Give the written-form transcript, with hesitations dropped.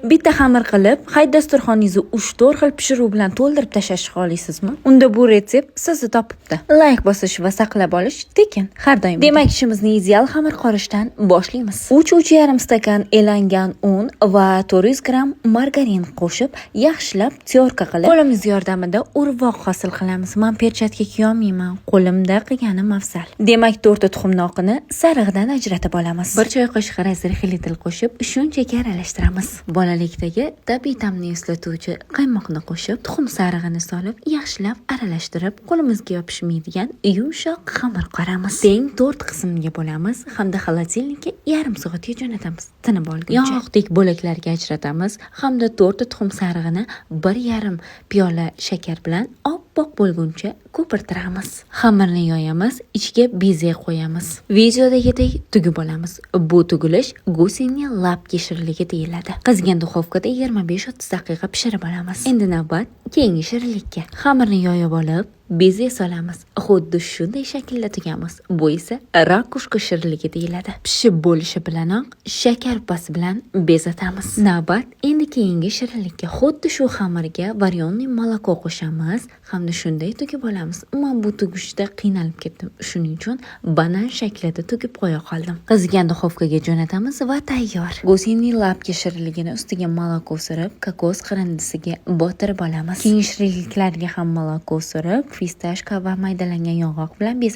Bitta xamir qilib, hayit dasturxoningizni 3-4 xil pishiruv bilan to'ldirib tashlashni xohlaysizmi? Unda bu retsept sizni topibdi. Layk bosish va saqlab olish tekin, har doim. Demak, ishimizni ideal xamir qorishdan boshlaymiz. 3-3,5 stakan elangan un va 400 gramm margarin qo'shib, yaxshilab тёрка qilib, qo'limiz yordamida urvoq hosil qilamiz. Men perchatka kiyolmayman, qo'limda qilganim afzal. Demak, 4 ta tuxumni oqini sarig'idan ajratib olamiz. 1 choy qoshiq разрыхлитель qo'shib, shunchaki aralashtiramiz. Bolalikdagi tabiiy ta'mni eslatuvchi qaymoqni qo'shib, tuxum sarig'ini solib, yaxshilab aralashtirib, qo'limizga yopishmaydigan yumshoq xamir qoramiz. Teng 4 qismga bo'lamiz hamda холодильник ka yarim soatga jo'natamiz. Tinib olguncha. Yong'oqdek bo'laklarga ajratamiz hamda 4 ta tuxum sarig'ini 1,5 piyola shakar bilan oppoq bo'lguncha ko'pirtiramiz. Xamirni yoyamiz, ichiga beze qo'yamiz. Videodagidek tugib olamiz. Bu tugilish гусиные лапки shirinligi deyiladi. Qizigan duxovkada 25-30 daqiqa pishirib olamiz. Endi navbat keyingi shirinlikka. Xamirni yoyib olib, beze solamiz. Xuddi shunday shaklda tugamiz. Bu esa ракушка shirinligi deyiladi. Pishib bo'lishi bilanoq shakar upasi bilan bezatamiz. Navbat endi keyingi shirinlikka. Xuddi shu xamirga варёный молоко qo'shamiz hamda shunday tugib olamiz. Men bu tugishda qiynalib ketdim. Shuning uchun banan shaklida tugib qo'ya qoldim. Qizigan duxovkaga jo'natamiz va tayyor. Гусиные лапки shirinligini ustiga молоко surib, kokos qirindisiga botirib olamiz. Keyingi shirinliklarga ham молоко surib, фисташка va maydalangan yong'oq bilan bezatamiz.